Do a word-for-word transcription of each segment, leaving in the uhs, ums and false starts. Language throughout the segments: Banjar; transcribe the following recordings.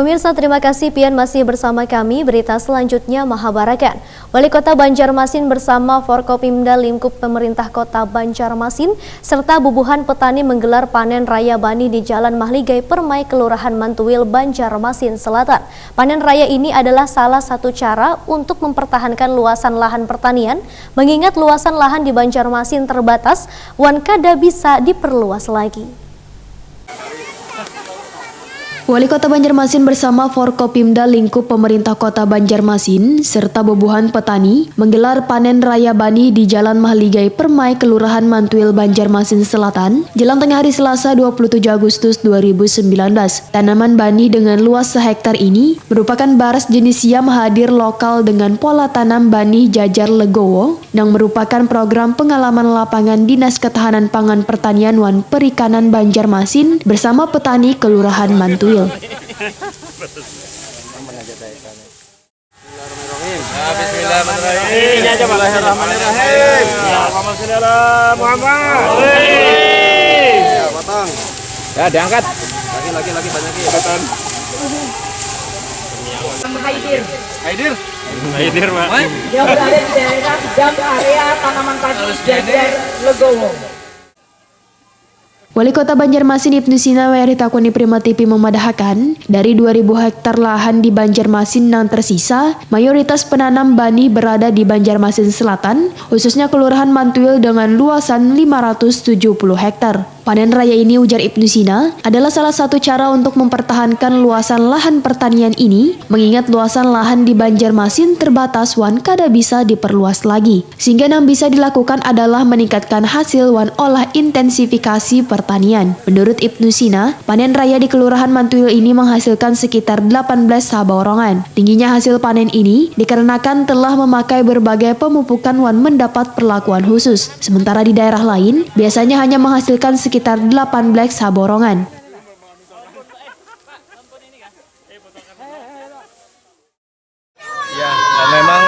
Pemirsa, terima kasih pian masih bersama kami. Berita selanjutnya mahabarakan. Wali Kota Banjarmasin bersama Forkopimda lingkup pemerintah Kota Banjarmasin serta bubuhan petani menggelar panen raya banih di Jalan Mahligai Permai, Kelurahan Mantuil, Banjarmasin Selatan. Panen raya ini adalah salah satu cara untuk mempertahankan luasan lahan pertanian, mengingat luasan lahan di Banjarmasin terbatas wan kada bisa diperluas lagi. Wali Kota Banjarmasin bersama Forkopimda lingkup pemerintah Kota Banjarmasin serta bubuhan petani menggelar panen raya banih di Jalan Mahligai Permai, Kelurahan Mantuil, Banjarmasin Selatan, jelang tengah hari Selasa, dua puluh tujuh Agustus dua ribu sembilan belas. Tanaman banih dengan luas sehektar ini merupakan baras jenis siam hadir lokal dengan pola tanam banih jajar legowo, nang merupakan program pengalaman lapangan Dinas Ketahanan Pangan, Pertanian wan Perikanan Banjarmasin bersama petani Kelurahan Mantuil. Bismillahirrahmanirrahim. Bismillahirrahmanirrahim. Allahumma sholli ala Muhammad. Ya, potong. Ya, diangkat. Lagi, lagi, lagi, banyak lagi. Haidir. Haidir. Haidir, Pak. Yang berada di daerah dan area tanaman padi jajar legowo. Wali Kota Banjarmasin Ibnu Sina W R ditakuni Prima T V memadahakan, dari dua ribu hektar lahan di Banjarmasin nang tersisa, mayoritas penanam banih berada di Banjarmasin Selatan, khususnya Kelurahan Mantuil dengan luasan lima ratus tujuh puluh hektar. Panen raya ini, ujar Ibnu Sina, adalah salah satu cara untuk mempertahankan luasan lahan pertanian ini, mengingat luasan lahan di Banjarmasin terbatas wan kada bisa diperluas lagi. Sehingga nang bisa dilakukan adalah meningkatkan hasil wan olah intensifikasi pertanian. Menurut Ibnu Sina, panen raya di Kelurahan Mantuil ini menghasilkan sekitar delapan belas saborongan. Tingginya hasil panen ini dikarenakan telah memakai berbagai pemupukan wan mendapat perlakuan khusus. Sementara di daerah lain, biasanya hanya menghasilkan sekitar delapan belas saborongan. Ya, memang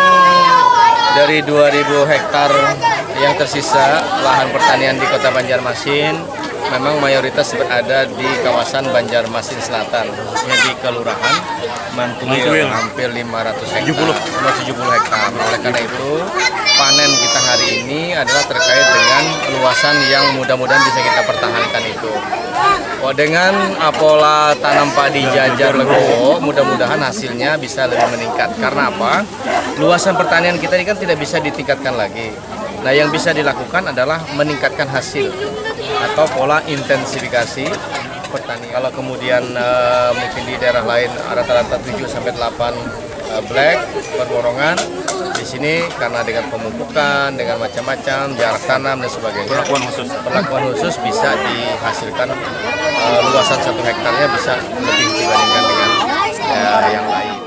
dari dua ribu hektar yang tersisa lahan pertanian di Kota Banjarmasin, memang mayoritas berada di kawasan Banjarmasin Selatan, khususnya di Kelurahan Mantuil, Mantuil. Hampir lima ratus hektar, tujuh puluh. Tujuh puluh hektar. Oleh karena itu, panen kita hari ini adalah terkait dengan luasan yang mudah-mudahan bisa kita pertahankan itu. Oh, dengan uh, pola tanam padi jajar legowo, mudah-mudahan hasilnya bisa lebih meningkat. Karena apa? Luasan pertanian kita ini kan tidak bisa ditingkatkan lagi. Nah, yang bisa dilakukan adalah meningkatkan hasil atau pola intensifikasi pertanian. Kalau kemudian uh, mungkin di daerah lain rata-rata tujuh sampai delapan uh, black perborongan, di sini karena dengan pemupukan, dengan macam-macam, jarak tanam dan sebagainya, perlakuan khusus, perlakuan khusus bisa dihasilkan uh, luasan satu hektarnya bisa lebih dibandingkan dengan uh, yang lain.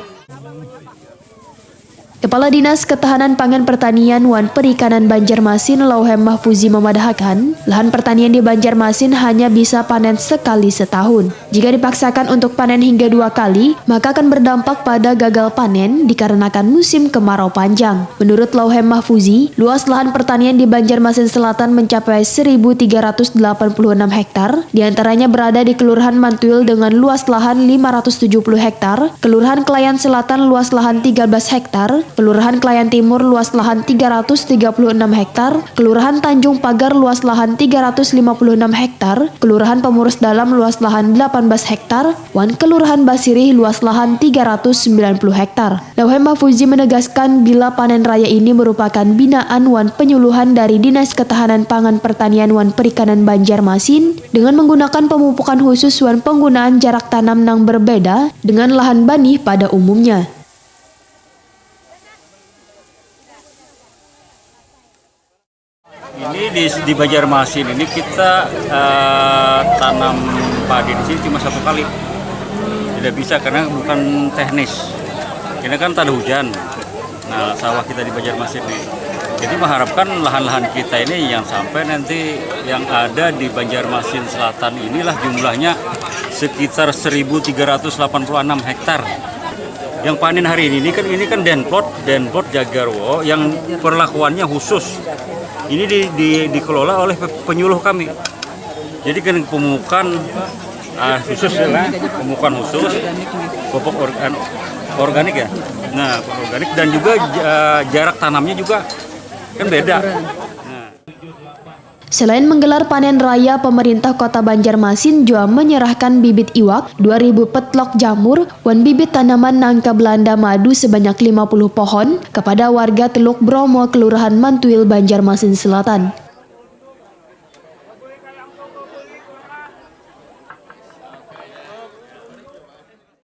Kepala Dinas Ketahanan Pangan, Pertanian wan Perikanan Banjarmasin, Lauhem Mahfuzi, memadahakan, lahan pertanian di Banjarmasin hanya bisa panen sekali setahun. Jika dipaksakan untuk panen hingga dua kali, maka akan berdampak pada gagal panen dikarenakan musim kemarau panjang. Menurut Lauhem Mahfuzi, luas lahan pertanian di Banjarmasin Selatan mencapai seribu tiga ratus delapan puluh enam hektar, di antaranya berada di Kelurahan Mantuil dengan luas lahan lima ratus tujuh puluh hektar, Kelurahan Kelayan Selatan luas lahan tiga belas hektar, Kelurahan Kelayan Timur luas lahan tiga ratus tiga puluh enam hektar, Kelurahan Tanjung Pagar luas lahan tiga ratus lima puluh enam hektar, Kelurahan Pamurus Dalam luas lahan delapan belas hektar, wan Kelurahan Basirih luas lahan tiga ratus sembilan puluh hektar. Lauhem Mahfuzi menegaskan, bila panen raya ini merupakan binaan wan penyuluhan dari Dinas Ketahanan Pangan, Pertanian wan Perikanan Banjarmasin dengan menggunakan pemupukan khusus wan penggunaan jarak tanam nang berbeda dengan lahan banih pada umumnya. Ini di, di Banjarmasin ini kita uh, tanam padi di sini cuma satu kali. Tidak bisa karena bukan teknis. Ini kan tak ada hujan. Nah, sawah kita di Banjarmasin ini. Jadi mengharapkan lahan-lahan kita ini yang sampai nanti yang ada di Banjarmasin Selatan inilah jumlahnya sekitar seribu tiga ratus delapan puluh enam hektar. Yang panen hari ini, ini kan ini kan denplot, denplot jagarwo yang perlakuannya khusus. Ini di, di, dikelola oleh penyuluh kami. Jadi kan pemupukan Ah, khusus ya, pemupukan khusus, pupuk organ, organik ya. Nah, organik dan juga ja- jarak tanamnya juga kan beda. Nah. Selain menggelar panen raya, pemerintah Kota Banjarmasin jua menyerahkan bibit iwak dua ribu petlok jamur wan bibit tanaman nangka Belanda madu sebanyak lima puluh pohon kepada warga Teluk Bromo, Kelurahan Mantuil, Banjarmasin Selatan.